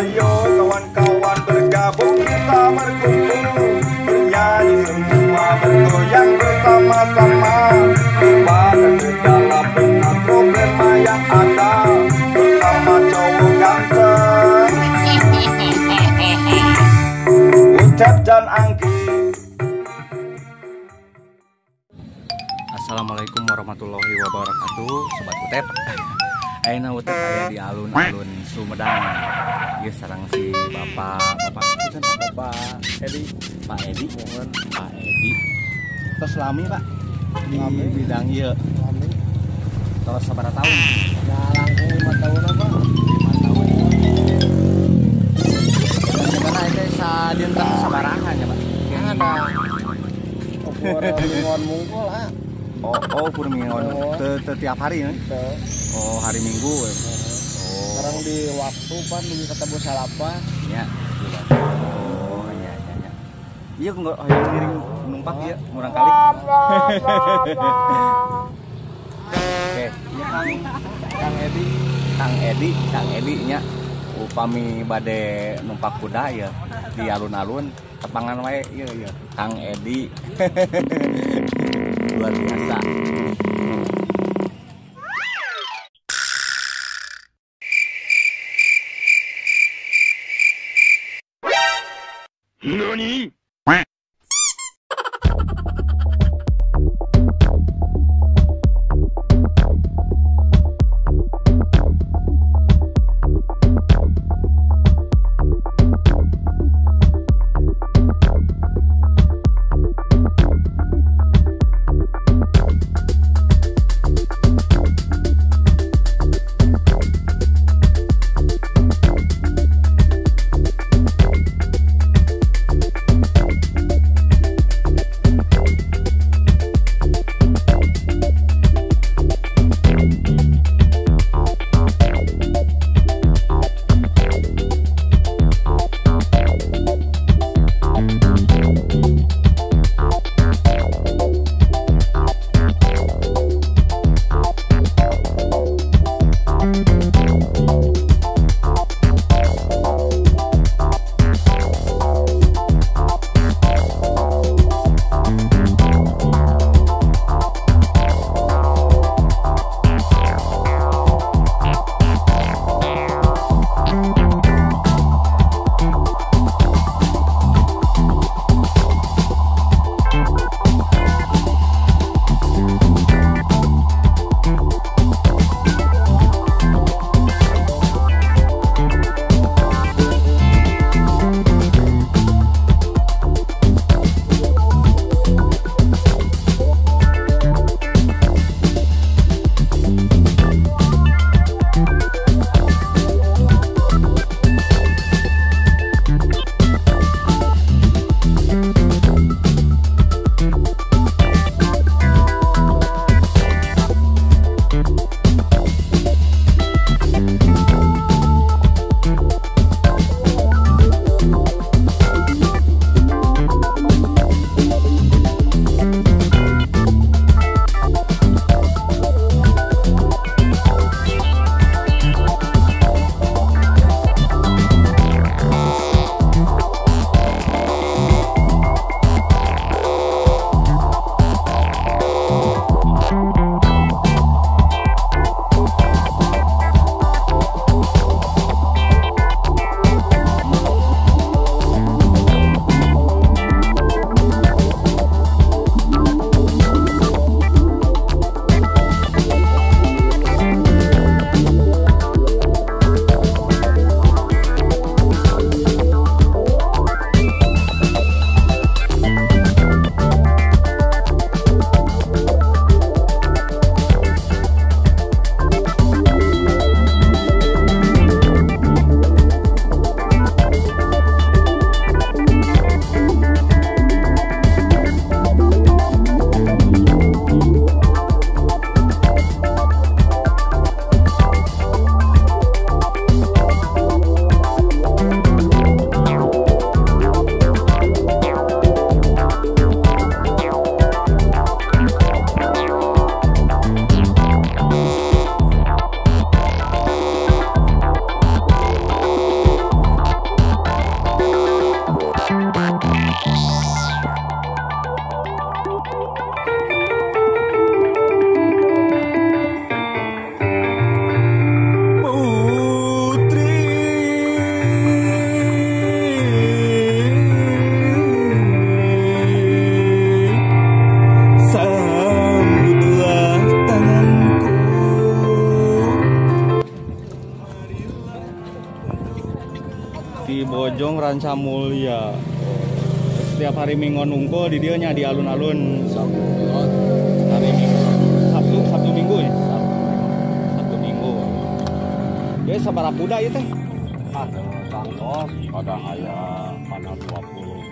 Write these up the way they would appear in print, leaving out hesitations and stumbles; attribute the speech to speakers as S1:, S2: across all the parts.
S1: Ayo kawan-kawan bergabung, kita berkumpul, bernyanyi semua, bergoyang bersama-sama. Lupakan segala penat problema yang ada, bersama cowok ganteng Ucap dan Anggi.
S2: Assalamualaikum warahmatullahi wabarakatuh, Sobat Utep. Ayeuna Utep aya di alun-alun Sumedang. Ieu sareng si Bapak punten, Bapak Edi, Pak Edi, mohon Pak Edi. Tos lami, Pak, di bidang ieu.
S3: Lami.
S2: Tos sabaraha tahun?
S3: Ya langkung 5 tahun apa?
S2: 5 tahun. Karena itu sadinten sabaraha nya, Pak?
S3: Ada. Ukur mingguan mungkul, ah.
S2: Oh, ukur mingguan. Teu tiap hari ya? Oh, hari Minggu. Oh.
S3: Sekarang di waktu pan di ketemu salapan.
S2: Ya. Oh, iya iya iya. Iya enggak hoyong ngiring numpak ieu murang kali. Oke, ieu Kang Edi, Kang Edi, Kang Edi nya upami bade numpak kuda ya di alun-alun tepangan wae ieu ieu Kang Edi. Luar biasa.
S1: NANI?
S2: Bojong Rancamulya. Setiap hari Minggu nungkul di dieu nya di alun-alun. Hari Minggu. Sabtu Minggu ya? Sabtu Minggu. Ya sabaraha kuda ieu teh?
S3: Tangtos kadang aya kana 20.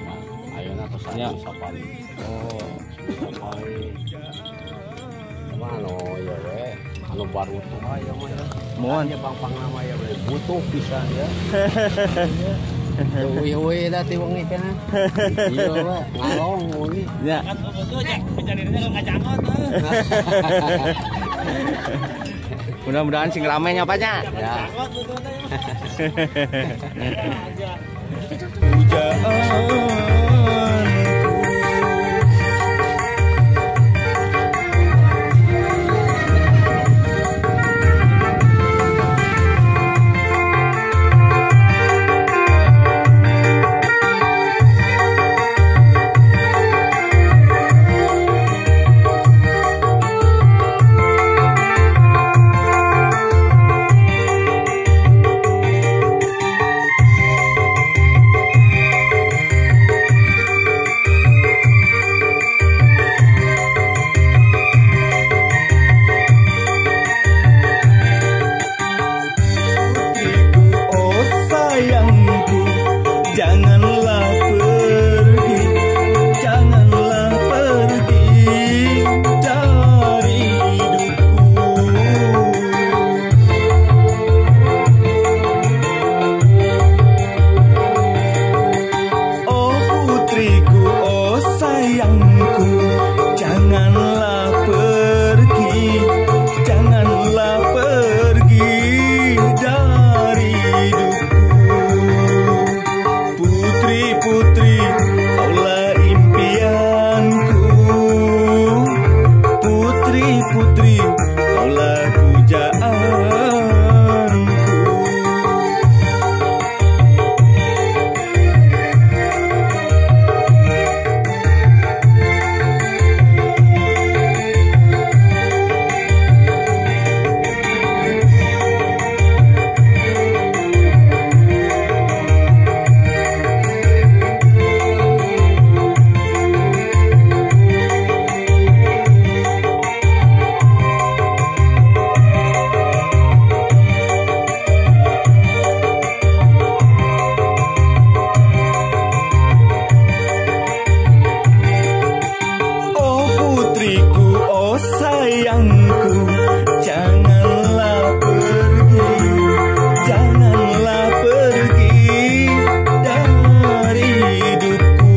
S3: Nah, ayeuna tos aya sapali.
S2: Oh,
S3: sapali. Mana ya we? Anu baru tuh aya mah ya.
S2: Mohon
S3: ya pang-pang nama ya we. Butuh pisan ya. Uwi-uwi dah ti wengi kana. Iya we, ngalong wengi.
S2: Ya.
S4: Kan butuh nya kejadiannya kalau ngajangot.
S2: Mudah-mudahan sing rame nya Pak nya.
S3: Ya.
S1: Janganlah pergi dari hidupku. Oh putriku, oh sayangku, janganlah pergi, janganlah pergi dari hidupku. Putri-putri, kaulah impianku. Putri-putri, kaulah pujaanku. Oh putriku, oh sayangku, janganlah pergi, janganlah pergi dari hidupku.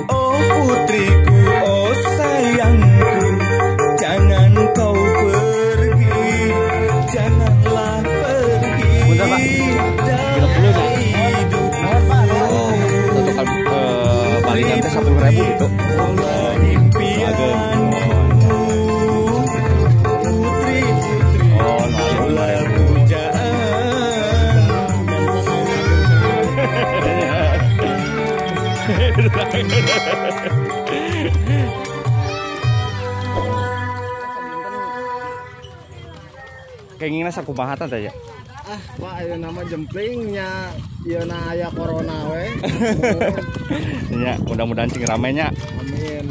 S1: Oh putriku, oh sayangku, jangan kau pergi, janganlah pergi.
S2: Bentar, Pak. 30 ya? Oh, satu kali balikan teh 10.000 gitu.
S1: Kaulah impianku, putri-putri,
S2: Oh, nah,
S1: kaulah
S2: 5.000.
S1: pujaan.
S2: Kengingna sakumaha teh ya?
S3: Ah, Pak ayeuna mah jempling nya ieu na aya corona we.
S2: Ya, mudah-mudahan sing rame nya.
S3: Amin.